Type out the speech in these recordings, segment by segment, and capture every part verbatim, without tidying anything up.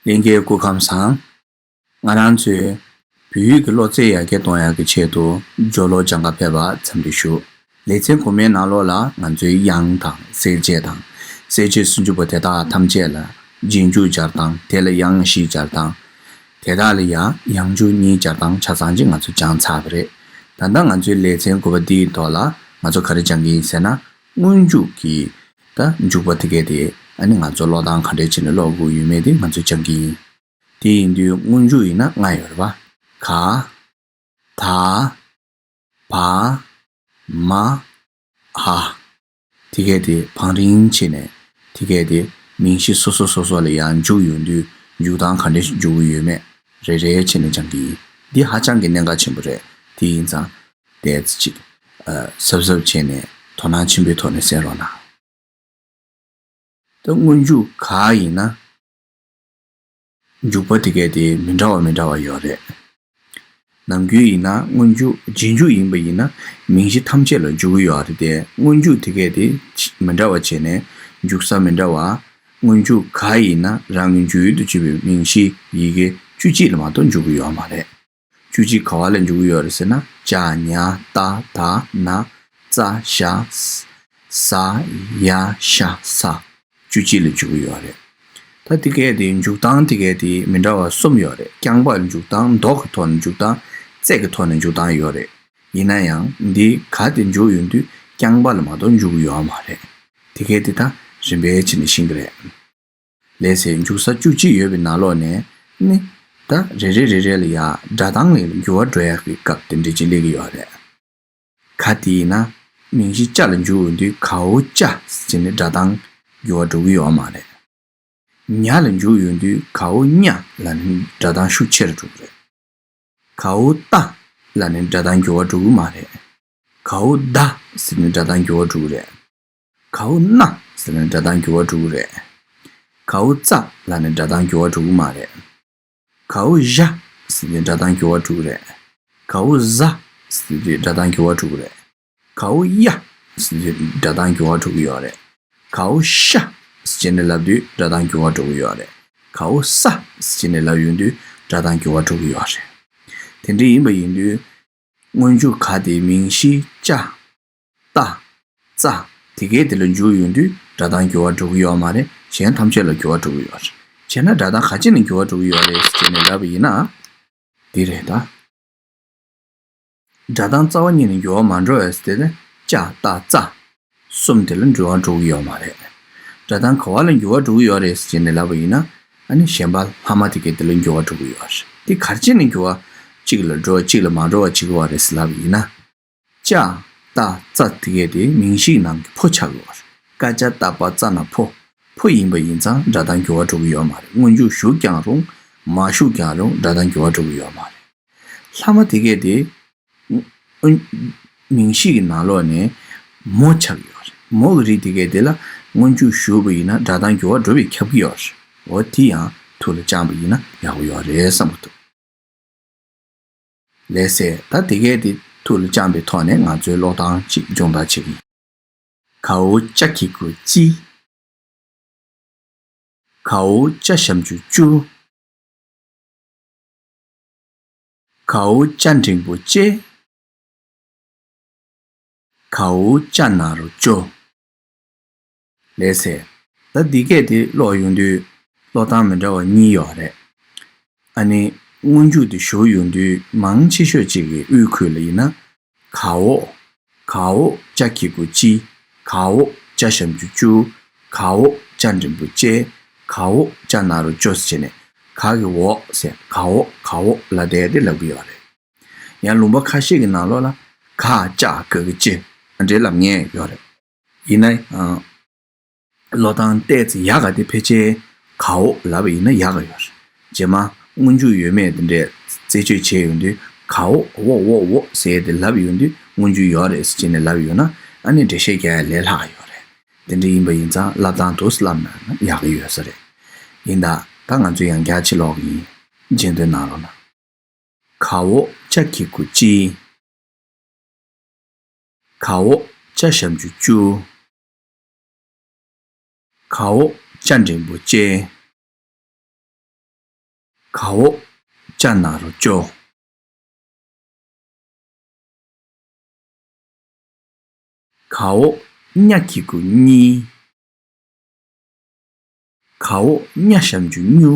ལྷན་རྒྱས་སྐུ་ཁམས་བཟང་། ང་རང་ཚོས་བོད་ཡིག་གི་བློ་རྩལ་ཡར་རྒྱས་གཏོང་ཡག་གི་ཆེད་དུ་སྦྱོང་ཀློག་སྦྱང་ག་ཕེབས་པར་འཚམས་འདྲི་ཞུ། ལེ་ཚན་གོང་མའི་ནང་ལོགས་ལ་ང་ཚོས་དབྱངས་དང་གསལ་བྱེད་དང་། གསལ་བྱེད་སུམ་ཅུ་པོ་དེ་དག་ཐམས་ཅད་ལ་རྗེས་འཇུག་སྦྱར་སྟངས། དེ་ལ་དབྱངས་བཞི་སྦྱར་སྟངས། དེ་དག་ལ་ཡང་ཡང་འཇུག་གཉིས་སྦྱར་སྟངས་ཆ་ཚང་ཅིག་ང་ཚོས་སྦྱངས་ཚར་བ་རེད། ད་ལྟ་ང་ཚོའི་ལེ་ཚན་དགུ་པ་འདིའི་ཐོག་ལ་ང་ཚོ་ག་རེ་སྦྱང་གི་ཡིན་ཟེར་ན། སྔོན་འཇུག་གི་ད་འཇུག་པ་དེ་གས་དེ་ཨ་ནི་ང་ཚོ་ཀློག་སྟངས་ག་འདྲས་བྱས་ནས་ཀློག་དགོས་ཡོད་མེད་དེ་ང་ཚོས་སྦྱང་གི་ཡིན། དེ་ཡིན་དུས་སྔོན་འཇུག་ཡིན་ན་ལྔ་ཡོད་རེད་པ། ག་ད། བ། མ། འ། དེ་གས་དེ་བང་རིམ་བྱས་ནས་དེ་གས་དེ་མིང་གཞི་སོ་སོ་སོ་སོ་ལ་ཡང་འཇུག་ཡོང་དུས་འཇུག་སྟངས་ག་འདྲས་འཇུག་གི་ཡོད་མེད་རེ་རེ་བྱས་ནས་སྦྱང་གི་ཡིན། འདི་ཧ་ཅང་གི་གནད་འགག་ཆེན་པོ་རེད། དེ་ཡིན་ཙང་ཏོག་ཙམ་ཅིག་ཨ་གཟབ་གཟབ་བྱས་ནས་དོ་སྣང་ཆེན་པོའི་ཐོག་ནས་གསན་རོགས་གནང་། ད་སྔོན་འཇུག་ག་ཡིན་ན། འཇུག་པ་དེ་གས་དེ་མི་འདྲ་བ་མི་འདྲ་བ་ཡོད་རེད། ནམ་རྒྱུན་ཡིན་ན་སྔོན་འཇུག་རྗེས་འཇུག་ཡིན་པ་ཡིན་ན་མིང་གཞི་ཐམས་ཅད་ལ་འཇུག་གི་ཡོད་རེད་དེ། སྔོན་འཇུག་དེ་གས་དེ་མི་འདྲ་བ་བྱས་ནས་འཇུག་ས་མི་འདྲ་བ། སྔོན་འཇུག་ག་ཡིན་ན་རང་གི་འཇུག་ཡུལ་དུ་བྱེད་པའི་མིང་གཞི་ཡི་གེ་བཅུ་གཅིག་ལ་མ་གཏོགས་འཇུག་གི་ཡོད་མ་རེད། བཅུ་གཅིག་ག་བ་ལ་འཇུག་གི་ཡོད་རེད་ཟེར་ན། ཅ་ཉ་ཏ་ད་ན་ཙ་ཞ་ཟ་ཡ་ཤ་ས། བཅུ་གཅིག་ལ་འཇུག་གི་ཡོད་རེད། ད་དེ་གས་དེ་འཇུག་སྟངས་དེ་གས་དེ་མི་འདྲ་བ་གསུམ་ཡོད་རེད། རྐྱང་པ་ལ་འཇུག་སྟངས། འདོགས་ཀྱི་ཐོག་ནས་འཇུག་སྟངས། བཙགས་ཀྱི་ཐོག་ནས་འཇུག་སྟངས་ཡོད་རེད། ཡིན་ན་ཡང་འདི་ག་དེ་འཇུག་ཡོང་དུས་རྐྱང་པ་ལ་མ་གཏོགས་འཇུག་གི་ཡོད་མ་རེད། དེ་གས་དེ་ད་རིམ་པས་བྱས་ནས་ཤེས་ཀྱི་རེད། ལགས་སེ། འཇུག་ས་བཅུ་གཅིག་ཡོད་པའི་ནང་ལོགས་ནས་ནི། ད་རེ་རེ་རེ་རེ་ལ་ཡ་སྒྲ་གདངས་ལ་འགྱུར་བ་འགྲོ་ཡག་གི་སྐབས་དེ་འདྲ་ཅིག་སླེབས་ཀྱི་ཡོད་རེད། ག་དེ་ཡིན་ན། མིང་གཞི་ཅ་ལ་འཇུག་ཡོང་དུས་གའོ་ཅ་ཟེར་ནས་སྒྲ་གདངས་འགྱུར་བ་འགྲོ་གི་ཡོད་མ་རེད། ཉ་ལ་འཇུག་ཡོང་དུས་གའོ་ཉ་ལབ་ནས་སྒྲ་གདངས་ཤུགས་ཆེ་རུ་འགྲོ་གི་རེད། གའོ་ཏ་ལབ་ནས་སྒྲ་གདངས་འགྱུར་བ་འགྲོ་གི་མ་རེད། གའོ་ད་ཟེར་ནས་སྒྲ་གདངས་འགྱུར་བ་འགྲོ་གི་རེད། གའོ་ན་ཟེར་ནས་སྒྲ་གདངས་འགྱུར་བ་འགྲོ་གི་རེད། གའོ་ཙ་ལབ་ནས་སྒྲ་གདངས་འགྱུར་བ་འགྲོ་གི་མ་རེད། གའོ་ཞ་ཟེར་ནས་སྒྲ་གདངས་འགྱུར་བ་འགྲོ་གི་རེད། གའོ་ཟ་ཟེར་དུས་སྒྲ་གདངས་འགྱུར་བ་འགྲོ་གི་རེད། གའོ་ཡ་ཟེར་དུས་སྒྲ་གདངས་འགྱུར་བ་འགྲོ་གི་ཡོད་རེད། གའོ་ཤ་ཟེར་ནས་ལབ་དུས་སྒྲ་གདངས་འགྱུར་བ་འགྲོ་གི་ཡོད་རེད། གའོ་ས་ཟེར་ནས་ལབ་ཡོང་དུས་སྒྲ་གདངས་འགྱུར་བ་འགྲོ་གི་ཡོད་རེད། དེ་འདྲ་ཡིན་པ་ཡིན་དུས། སྔོན་འཇུག་ག་དེ་མིང་གཞི་ཅ། ཏ། ཙ། དེ་གས་དེ་ལ་འཇུག་ཡོང་དུས་སྒྲ་གདངས་འགྱུར་བ་འགྲོ་གི་ཡོད་མ་རེད། གཞན་ཐམས་ཅད་ལ་འགྱུར་བ་འགྲོ་གི་ཡོད་རེད། བྱས་ན་སྒྲ་གདངས་ག་ཅི་ནས་འགྱུར་བ་འགྲོ་གི་ཡོད་རེད་ཟེར་ནས་ལབ་པ་ཡིན་ན། འདི་རེད་ད། སྒྲ་གདངས་རྩ་བ་ཉིད་ནས་འགྱུར་བ་མ་འགྲོ་བས་དེ་ནི་ཅ་ཏ་ཙ། གསུམ་དེ་ལ་འགྱུར་བ་འགྲོ་གི་ཡོད་མ་རེད། སྒྲ་གདངས་ག་བ་ལ་འགྱུར་བ་འགྲོ་གི་ཡོད་རེད་ཟེར་ནས་ལབ་པ་ཡིན་ན། ཨ་ནི་གཞན་པ་ལྷག་མ་དེ་གས་དེ་ལ་འགྱུར་བ་འགྲོ་གི་ཡོད་རེད། དེ་ག་རེ་བྱས་ནས་འགྱུར་བ་གཅིག་ལ་འགྲོ་གཅིག་ལ་མ་འགྲོ་བ་བྱེད་ཀྱི་ཡོད་རེད་ཟེར་ལབ་པ་ཡིན་ན། ཅ་ཏ་ཙ་དེ་གས་དེ་མིང་གཞིའི་ནང་གི་ཕོ་ཆགས་ཀྱི་ཡོད་རེད། ཀ་ཅ་ཏ་པ་ཙ་ན་ཕོ། ཕོ་ཡིན་པ་ཡིན་ཙང་སྒྲ་གདངས་འགྱུར་བ་འགྲོ་གི་ཡོད་མ་རེད། སྔོན་འཇུག་ཞུགས་ཀྱང་རུང་མ་ཞུགས་ཀྱང་རུང་སྒྲ་གདངས་འགྱུར་བ་འགྲོ་གི་ཡོད་མ་རེད། ལྷག་མ་དེ་གས་དེ། ཨུན། མིང་གཞི་གི་ནང་ལོགས་ནས་མོ་ཆགས་ཡོད་རེད། མོ་གི་རིགས་དེ་གས་དེ་ལ་སྔོན་འཇུག་ཞུགས་པ་ཡིན་ན་སྒྲ་གདངས་འགྱུར་བ་འགྲོ་བའི་ཁྱབ་ཀྱི་ཡོད་རེད། འོ་དེ་ཡང་ཐུགས་ལ་བཅངས་པ་ཡིན་ན་ཡག་པོ་ཡོད་རེད་བསམ་གྱི་འདུག་ལགས་སེ། ད་དེ་གས་དེ་ཐུགས་ལ་བཅངས་པའི་ཐོག་ནས་ང་ཚོའི་ཀློག་སྟངས་ཅིག་སྦྱོང་བརྡར་བྱེད་ཀྱི་ཡིན། གའོ་ཅ་གི་གུ་ཅི། གའོ་ཅ་ཞབས་ཀྱུ་ཅུ། གའོ་ཅ་འགྲེང་བུ་ཅེ། གའོ་ཅ་ན་རོ་ཅོ། ལགས་སེ། ད་འདི་སྐད་དེ་ཀློག་ཡོང་དུས་ཀློག་སྟངས་མི་འདྲ་བ་གཉིས་ཡོད་རེད། ཨ་ནི་སྔོན་འཇུག་དེ་ཞུགས་ཡོང་དུས་མང་ཆེ་ཤོས་ཅིག་གི་དབུས་ཁུལ་ལ་ཡིན་ན། གའོ། གའོ་ཅ་གི་གུ་ཅི། གའོ་ཅ་ཞབས་ཀྱུ་ཅུ། གའོ་ཅ་འགྲེང་བུ་ཅེ། གའོ་ཅ་ན་རོ་ཅོ་ཟེར་བྱས་ནས་ག་གི་འོག་ཟེར་གའོ་གའོ་ལབ་བསྡད་དེ་ལབ་ཀྱི་ཡོད་རེད། ཡང་ལུང་པ་ཁ་ཤས་ཀྱི་ནང་ལོགས་ལ་ག་ཅ་ག་གི་ཅི་འདྲའི་ལབ་མཁན་ཡོད་རེད། ཡིན་ན་ཡང་། ཀློག་སྟངས་ཏོག་ཙམ་ཡག་ག་དེ་ཕལ་ཆེར་གའོ་ལབ་པ་ཡིན་ན་ཡག་ག་ཡོད་རེད། རྗེས་མ་སྔོན་འཇུག་ཡོད་མེད་དེ་འདྲས་རྩད་གཅོད་བྱས་ཡོང་དུས་གའོ་འོ་འོ་འོ་ཟེར་ཏེ་ལབ་ཡོང་དུས་སྔོན་འཇུག་ཡོད་རེད་ཟེར་ནས་ལབ་ཡོང་ན་ཨ་ནི་འགྲེལ་བཤད་རྒྱག་ཡ་ལས་སླ་ག་ཡོད་རེད། དེ་འདྲ་ཡིན་པ་ཡིན་ཙང་ལབ་སྟངས་འདུག་སེ་ལབ་ན་ཡག་གི་ཡོད་ས་རེད། ཡིན་ད་ད་ང་ཚོས་ཡང་བསྐྱར་ཕྱིར་ཀློག་གི་ཡིན། རྗེས་ཟློས་གནང་རོགས་གནང་། གའོ་ཅ་གི་གུ་ཅི། གའོ་ཅ་ཞབས་ཀྱུ་ཅུ། གའོ་ཅ་འགྲེང་བུ་ཅེ། གའོ་ཅ་ན་རོ་ཅོ། གའོ་ཉ་གི་གུ་གཉིས། གའོ་ཉ་ཞབས་ཀྱུ་གཉུ།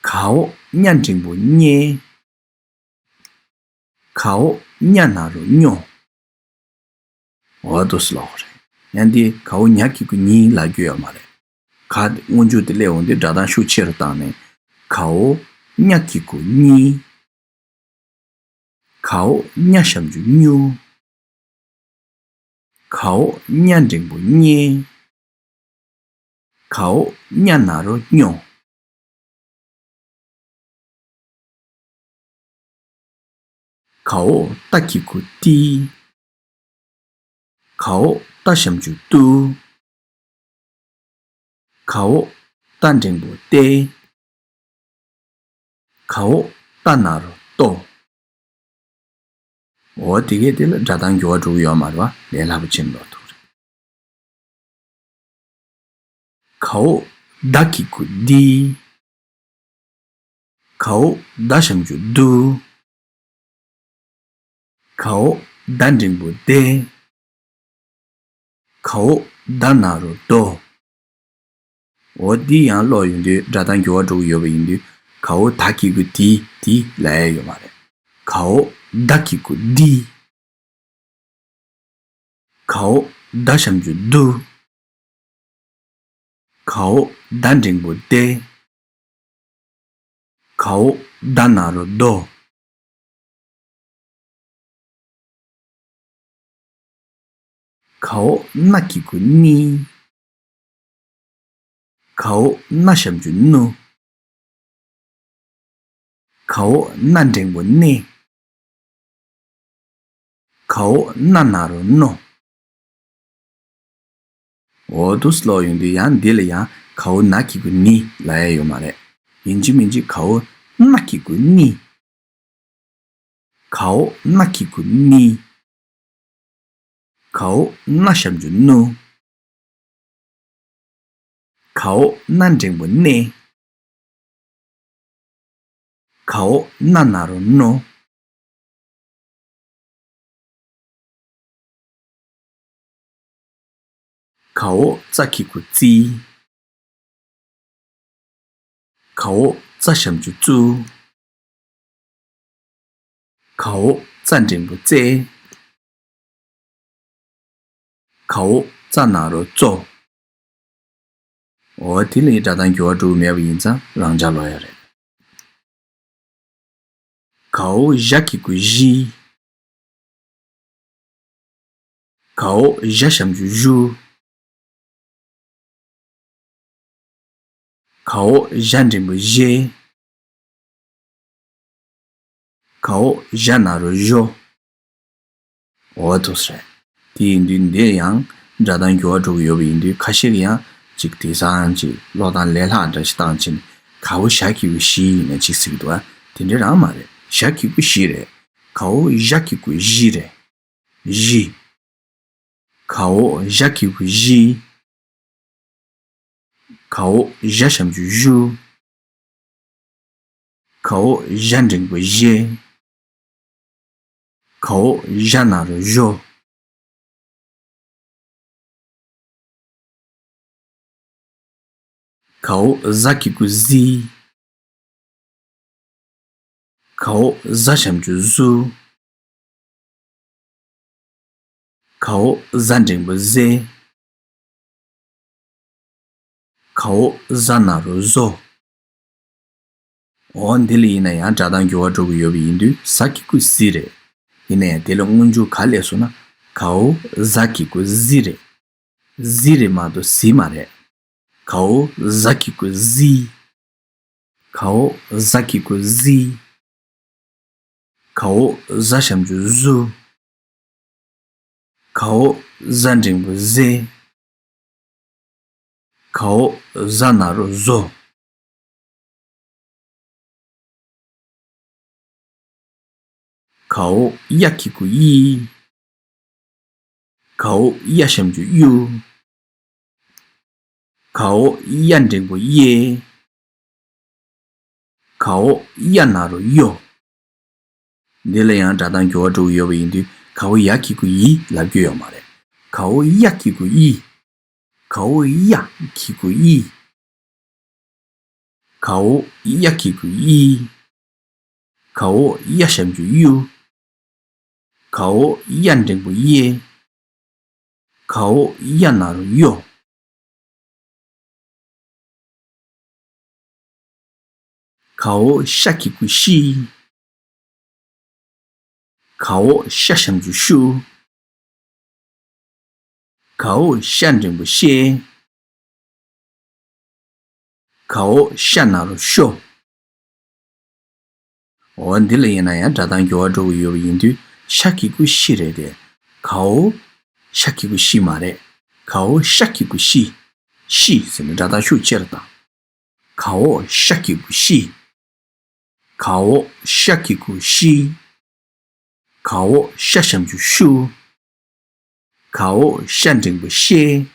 གའོ་ཉ་འགྲེང་བུ་གཉེ། གའོ་ཉ་ན་རོ་གཉོ། འོ་འདུག་སེ་ཀློག་རེད། ཡང་འདི་གའོ་ཉ་གི་གུ་གཉིས་ལབ་རྒྱུ་ཡོད་མ་རེད། ག་དེ་སྔོན་འཇུག་དེ་སླེབས་འོང་དུས་སྒྲ་གདངས་ཤུགས་ཆེ་རུ་བཏང་ནས། གའོ་ཉ་གི་གུ་གཉིས། གའོ་ཉ་ཞབས་ཀྱུ་གཉུ། གའོ་ཉ་འགྲེང་བུ་གཉེ། གའོ་ཉ་ན་རོ་གཉོ། གའོ་ཏ་གི་གུ་ཏི། གའོ་ཏ་ཞབས་ཀྱུ་ཏུ། གའོ་ཏ་འགྲེང་བུ་ཏེ། གའོ་ཏ་ན་རོ་ཏོ། འོ་དེ་གས་དེ་ལ་སྒྲ་གདངས་འགྱུར་བ་འགྲོ་གི་ཡོད་མ་རེད་པ། ལས་སླ་པོ་ཅིག་ཀློག་ཐུབ་རེད། གའོ་ད་གི་གུ་དི། གའོ་ད་ཞབས་ཀྱུ་དུ། གའོ་ད་འགྲེང་བུ་དེ། གའོ་ད་ན་རོ་དོ། འོ་འདི་ཡང་ཀློག་ཡོང་དུས་སྒྲ་གདངས་འགྱུར་བ་འགྲོ་གི་ཡོད་པ་ཡིན་དུས། གའོ་ད་གི་གུ་དི་དི་ལབ་ཡ་ཡོད་མ་རེད། གའོ་ད་གི་གུ་དི། གའོ་ད་ཞབས་ཀྱུ་དུ། གའོ་ད་འགྲེང་བུ་དེ། གའོ་ད་ན་རོ་དོ། གའོ་ན་གི་གུ་ནི། གའོ་ན་ཞབས་ཀྱུ་ནུ། གའོ་ན་འགྲེང་བུ་ནེ། གའོ་ན་ན་རོ་ནོ། འོ་འདུག་སེ་ཀློག་ཡོང་དུས་ཡང་འདི་ལ་ཡང་གའོ་ན་གི་གུ་ནི་ལབ་ཡ་ཡོད་མ་རེད། ཡིན་གཅིག་མིན་གཅིག་གའོ་ན་གི་གུ་ནི། གའོ་ན་གི་གུ་ནི། གའོ་ན་ཞབས་ཀྱུ་ནུ། གའོ་ན་འགྲེང་བུ་ནེ། གའོ་ན་ན་རོ་ནོ། གའོ་ཙ་གི་གུ་ཙི། གའོ་ཙ་ཞབས་ཀྱུ་ཙུ། གའོ་ཙ་འགྲེང་བུ་ཙེ། གའོ་ཙ་ན་རོ་ཙོ། འོ་དེ་ལ་སྒྲ་གདངས་འགྱུར་བ་འགྲོ་གི་མེད་པ་ཡིན་ཙང་རང་འཇགས་ཀློག་ཡ་རེད། གའོ་ཞ་གི་གུ་ཞི། གའོ་ཞ་ཞབས་ཀྱུ་ཞུ། གའོ་ཞ་འགྲེང་བུ་ཞེ། གའོ་ཞ་ན་རོ་ཞོ། འོ་འདུག་སེ་རེད། དེ་ཡིན་དུས་འདིར་ཡང་སྒྲ་གདངས་འགྱུར་བ་འགྲོ་གི་ཡོད་པ་ཡིན་དུས་ཁ་ཤས་ཀྱིས་ཡང་ཅིག་དེང་སང་ཅིག་ཀློག་སྟངས་ལས་སླ་འདྲ་ཞིག་བཏང་ཕྱིན། གའོ་ཞ་གི་གུ་ཞི་ཡིན་ན་ཅིག་ཟེར་གྱི་འདུག་ཨ། དེ་འདྲ་རང་མ་རེད། ཞ་གི་གུ་ཞི་རེད། གའོ་ཞ་གི་གུ་ཞི་རེད། ཞི། གའོ་ཞ་གི་གུ་ཞི། གའོ་ཞ་ཞབས་ཀྱུ་ཞུ། གའོ་ཞ་འགྲེང་བུ་ཞེ། གའོ་ཞ་ན་རོ་ཞོ། གའོ་ཟ་གི་གུ་ཟི། གའོ་ཟ་ཞབས་ཀྱུ་ཟུ། གའོ་ཟ་འགྲེང་བུ་ཟེ། གའོ་ཟ་ན་རོ་ཟོ། འོ་འདི་ལ་ཡིན་ན་ཡང་སྒྲ་གདངས་འགྱུར་བ་འགྲོ་གི་ཡོད་པ་ཡིན་དུས་ཟ་གི་གུ་ཟི་རེད། ཡིན་ན་ཡང་དེ་ལ་སྔོན་འཇུག་ག་སླེབས་སོང་ན། གའོ་ཟ་གི་གུ་ཟི་རེད། ཟི་རེད་མ་གཏོགས་ཟི་མ་རེད། གའོ་ཟ་གི་གུ་ཟི། གའོ་ཟ་གི་གུ་ཟི། གའོ་ཟ་ཞབས་ཀྱུ་ཟུ། གའོ་ཟ་འགྲེང་བུ་ཟེ། གའོ་ཟ་ན་རོ་ཟོ། གའོ་ཡ་གི་གུ་ཡི། གའོ་ཡ་ཞབས་ཀྱུ་ཡུ། གའོ་ཡ་འགྲེང་བུ་ཡེ། གའོ་ཡ་ན་རོ་གཡོ། འདི་ལ་ཡང་སྒྲ་གདངས་འགྱུར་བ་འགྲོ་གི་ཡོད་པ་ཡིན་དུས་གའོ་ཡ་གི་གུ་ཡི་ལབ་རྒྱུ་ཡོད་མ་རེད། གའོ་ཡ་གི་གུ་ཡི། གའོ་ཡ་གི་གུ་ཡི། གའོ་ཡ་གི་གུ་ཡི། གའོ་ཡ་ཞབས་ཀྱུ་གཡུ། གའོ་ཡ་འགྲེང་བུ་ཡེ། གའོ་ཡ་ན་རོ་གཡོ། གའོ་ཤ་གི་གུ་ཤི། གའོ་ཤ་ཞབས་ཀྱུ་ཤུ། གའོ་ཤ་འགྲེང་བུ་ཤེ། གའོ་ཤ་ན་རོ་ཤོ། འོ་འདི་ལ་ཡིན་ན་ཡང་སྒྲ་གདངས་འགྱུར་བ་འགྲོ་གི་ཡོད་པ་ཡིན་དུས་ཤ་གི་གུ་ཤི་རེད་དེ། གའོ་ཤ་གི་གུ་ཤི་མ་རེད། གའོ་ཤ་གི་གུ་ཤི། ཤི་ཟེར་ནས་སྒྲ་གདངས་ཤུགས་ཆེ་རུ་བཏང་། གའོ་ཤ་གི་གུ་ཤི། གའོ་ཤ་གི་གུ་ཤི། གའོ་ཤ་ཞབས་ཀྱུ་ཤུ། གའོ་ཤ་འགྲེང་བུ་ཤེ།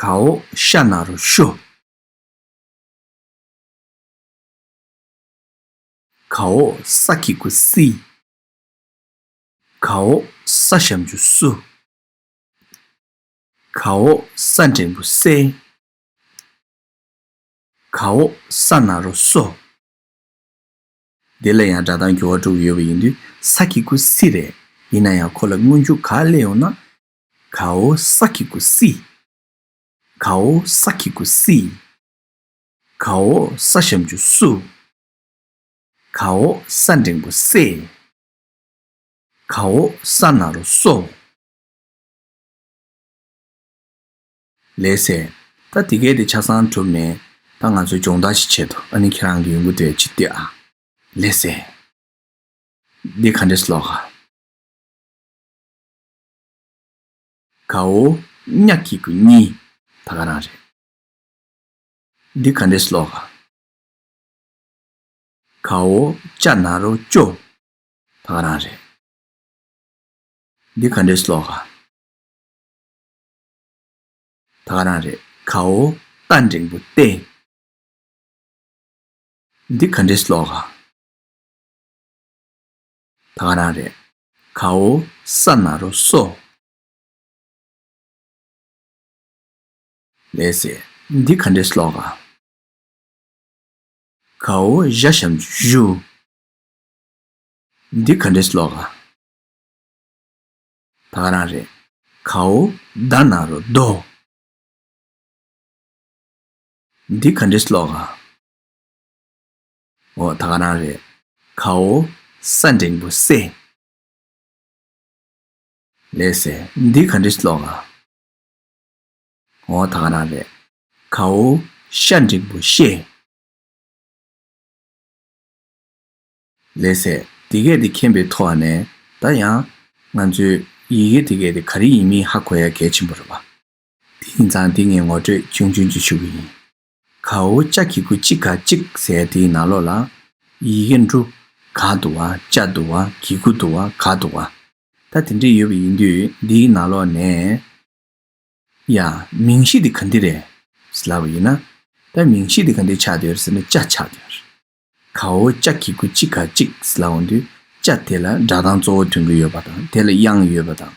གའོ་ཤ་ན་རོ་ཤོ། གའོ་ས་གི་གུ་སི། གའོ་ས་ཞབས་ཀྱུ་སུ། གའོ་ས་འགྲེང་བུ་སེ། གའོ་ས་ན་རོ་སོ། འདི་ལ་ཡང་སྒྲ་གདངས་འགྱུར་བ་འགྲོ་གི་ཡོད་པ་ཡིན་དུས་ས་གི་གུ་སི་རེད། ཡིན་ན་ཡང་ཁོ་ལ་སྔོན་འཇུག་ག་སླེབས་ཡོང་ན། གའོ་ས་གི་གུ་སི། གའོ་ས་གི་གུ་སི། གའོ་ས་ཞབས་ཀྱུ་སུ། གའོ་ས་འགྲེང་བུ་སེ། གའོ་ས་ན་རོ་སོ། ལགས་སེ། ད་དེ་གས་དེ་ཆ་ཚང་གྲུབ་ནས་ད་ང་ཚོས་སྦྱོང་བརྡར་ཞིག་བྱེད་དོ། ཨ་ནི་ཁྱེད་རང་གི་ཡོང་གི་འདུག་ཅི་སྟེ་ཨ། ལགས་སེ། འདི་ག་འདྲས་ཀློག་ག་གའོ་ཉ་གི་གུ་གཉི། ད་ག་རང་རེད། འདི་ག་འདྲས་ཀློག་ག་གའོ་ཅ་ན་རོ་ཅོ། ད་ག་རང་རེད། འདི་ག་འདྲས་ཀློག་ག་ད་ག་རང་རེད། གའོ་ཏ་འགྲེང་བུ་ཏེ། འདི་ག་འདྲས་ཀློག་ག་ད་ག་རང་རེད། གའོ་ས་ན་རོ་སོ། ལགས་སེ། འདི་ག་འདྲས་ཀློག་ག་གའོ་ཞ་ཞབས་ཀྱུ་ཞུ། འདི་ག་འདྲས་ཀློག་ག་ད་ག་རང་རེད། གའོ་ད་ན་རོ་དོ། འདི་ག་འདྲས་ཀློག་ག་འོ་ད་ག་རང་རེད། གའོ་ས་འགྲེང་བུ་སེ། ལགས་སེ། འདི་ག་འདྲས་ཀློག་ག་འོ་ད་ག་རང་རེད། གའོ་ཤ་འགྲེང་བུ་ཤེ། ལགས་སེ། འདི་གས་འདི་མཁྱེན་པའི་ཐོག་ནས་ད་ཡང་ང་ཚོའི་ཡི་གེ་འདི་གས་འདི་ག་རེ་ཡིན་མིན་ཧ་གོ་ཡ་གལ་ཆེན་པོ་རེད་པ། དེ་ཡིན་ཙང་འདི་ངས་ངོ་སྤྲོད་ཆུང་ཆུང་ཅིག་ཞུ་གི་ཡིན། གའོ་ཅ་གི་གུ་ཅི་ག་ཅིག་ཟེར་དེའི་ནང་ལོགས་ལ་ཡི་གེ་འབྲུ་ག་འདུག་བ། ཅ་འདུག་བ། གི་གུ་འདུག་བ། ག་འདུག་བ། ད་དེ་འདྲ་ཡོད་པ་ཡིན་དུས་འདིའི་ནང་ལོགས་ནས། ཡ། མིང་གཞི་འདི་ག་འདི་རེད་ཟེར་ལབ་པ་ཡིན་ན། ད་མིང་གཞི་འདི་ག་འདི་ཆགས་བསྡད་ཡོད་རེད་ཟེར་ན་ཅ་ཆགས་བསྡད་ཡོད་རེད། གའོ་ཅ་གི་གུ་ཅི་ག་ཅིག་ཟེར་ལབ་འོང་དུས་ཅ་དེ་ལ་སྒྲ་གདངས་གཙོ་བོ་ཐོན་གྱི་ཡོད་པ་དང་དེ་ལ་དབྱངས་ཡོད་པ་དང་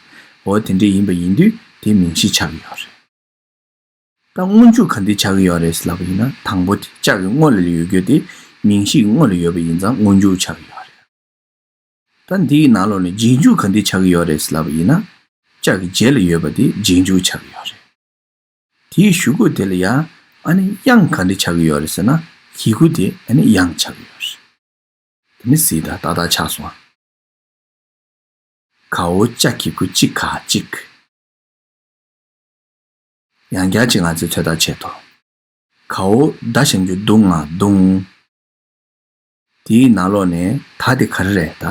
འོ་དེ་འདྲ་ཡིན་པ་ཡིན་དུས་དེ་མིང་གཞི་ཆགས་ཀྱི་ཡོད་རེད། ད་སྔོན་འཇུག་ག་འདི་ཆགས་ཀྱི་ཡོད་རེད་ཟེར་ལབ་པ་ཡིན་ན་དང་པོ་དེ་ཅ་གི་སྔོན་ལ་ཡོད་རྒྱུ་དེ་མིང་གཞི་གི་སྔོན་ལ་ཡོད་པ་ཡིན་ཙང་སྔོན་འཇུག་ཆགས་ཀྱི་ཡོད་རེད། ད་འདིའི་ནང་ལོགས་ནས་རྗེས་འཇུག་ག་འདི་ཆགས་ཀྱི་ཡོད་རེད་ཟེར་ལབ་པ་ཡིན་ན། ཅ་གི་རྗེས་ལ་ཡོད་པ་དེ་རྗེས་འཇུག་ཆགས་ཀྱི་ཡོད་རེད། དེའི་གཞུག་གུ་དེ་ལ་ཡང་ཨ་ནི་དབྱངས་ག་འདི་ཆགས་ཀྱི་ཡོད་རེད་ཟེར་ན་གི་གུ་དེ་ཨ་ནི་དབྱངས་ཆགས་ཀྱི་ཡོད་རེད། དེ་ནི་གཟིགས་དང་ཏག་ཏག་ཆགས་སོང་ཨ། གའོ་ཅ་གི་གུ་ཅི་ག་ཅིག་ཡང་བསྐྱར་ཅིག་ང་ཚོས་ཚོད་ལྟ་བྱེད་དོ། གའོ་ད་ཞབས་ཀྱུ་དུ་ང་དུང་། དེའི་ནང་ལོགས་ནས་ད་དེ་ག་རེ་རེད་ད།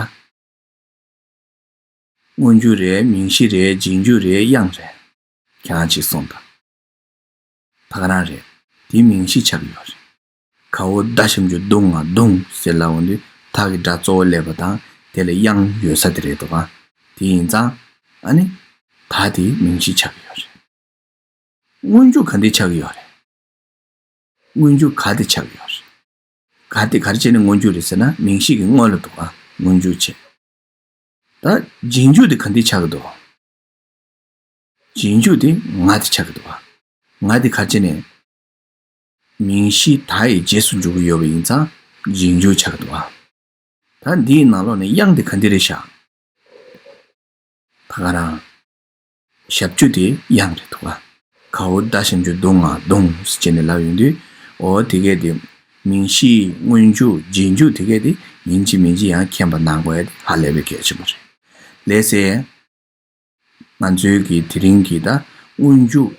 སྔོན་འཇུག་རེད། མིང་གཞི་རེད། རྗེས་འཇུག་རེད། དབྱངས་རེད། ཁྱེད་རང་ཅིག་གསུངས་དང་། ད་ག་རང་རེད། དེ་མིང་གཞི་ཆགས་ཀྱི་ཡོད་རེད། གའོ་ད་ཞབས་ཀྱུ་དུ་ང་དུང་ཟེར་ལབ་འོང་དུས་ད་གི་སྒྲ་གཙོ་བོ་སླེབས་པ་དང་དེ་ལ་དབྱངས་ཡོད་ས་དེ་རེད་འདུག་ག་དེ་ཡིན་ཙང་ཨ་ནི་ད་དེ་མིང་གཞི་ཆགས་ཀྱི་ཡོད་རེད། སྔོན་འཇུག་ག་འདི་ཆགས་ཀྱི་ཡོད་རེད། སྔོན་འཇུག་ག་འདི་ཆགས་ཀྱི་ཡོད་རེད། ག་དེ་ག་རེ་བྱས་ནས་སྔོན་འཇུག་རེད་ཟེར་ན། མིང་གཞི་གི་སྔོན་ལ་འདུག་ག་སྔོན་འཇུག་བྱས། ད་རྗེས་འཇུག་དེ་ག་འདི་ཆགས་ཀྱི་འདུག་རྗེས་འཇུག་དེ་ང་དེ་ཆགས་ཀྱི་འདུག་ག་ང་དེ་ག་རེ་བྱས་ནས། མིང་གཞི་ད་ཡི་རྗེས་སུ་འཇུག་གི་ཡོད་པ་ཡིན་ཙང་རྗེས་འཇུག་ཆགས་ཀྱི་འདུག་ག་ད་འདིའི་ནང་ལོགས་ནས་དབྱངས་དེ་ག་འདི་རེད་ཤག་ད་ག་རང་། ཞབས་ཀྱུ་དེ་དབྱངས་རེད་འདུག་ག་གའོ་ད་ཞབས་ཀྱུ་དུ་ང་དུང་ཟེར་བྱས་ནས་ལབ་ཡོང་དུས། འོ་དེ་གས་དེ། མིང་གཞི་སྔོན་འཇུག་རྗེས་འཇུག་དེ་གས་དེ་ཡིན་གཅིག་མིན་གཅིག་ཡང་མཁྱེན་པ་གནང་དགོས་ཡ་དེ་ཧ་ལས་པའི་གལ་ཆེན་པོ་རེད། ལགས་སེ། ང་ཚོའི་གི་དེ་རིང་གི་ད་སྔོན་འཇུག་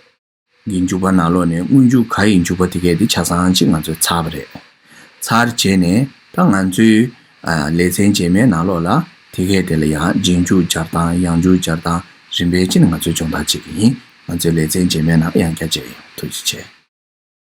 གི་འཇུག་པ་ནང་ལོགས་ནས་སྔོན་འཇུག་ག་ཡི་འཇུག་པ་དེ་གས་དེ་ཆ་ཚང་ཅིག་ང་ཚོས་ཚར་བ་རེད། ཚར་བྱས་ནས་ད་ང་ཚོའི་ཨ་ལེ་ཚན་རྗེས་མའི་ནང་ལོགས་ལ་དེ་གས་དེ་ལ་ཡང་རྗེས་འཇུག་སྦྱར་སྟངས། ཡང་འཇུག་སྦྱར་སྟངས་རིམ་པས་ཅིག་ནས་ང་ཚོས་སྦྱོང་བརྡར་བྱེད་ཀྱི་ཡིན། ང་ཚོའི་ལེ་ཚན་རྗེས་མའི་ནང་ཡང་བསྐྱར་མཇལ་ཡོང་། ཐུགས་རྗེ་ཆེ།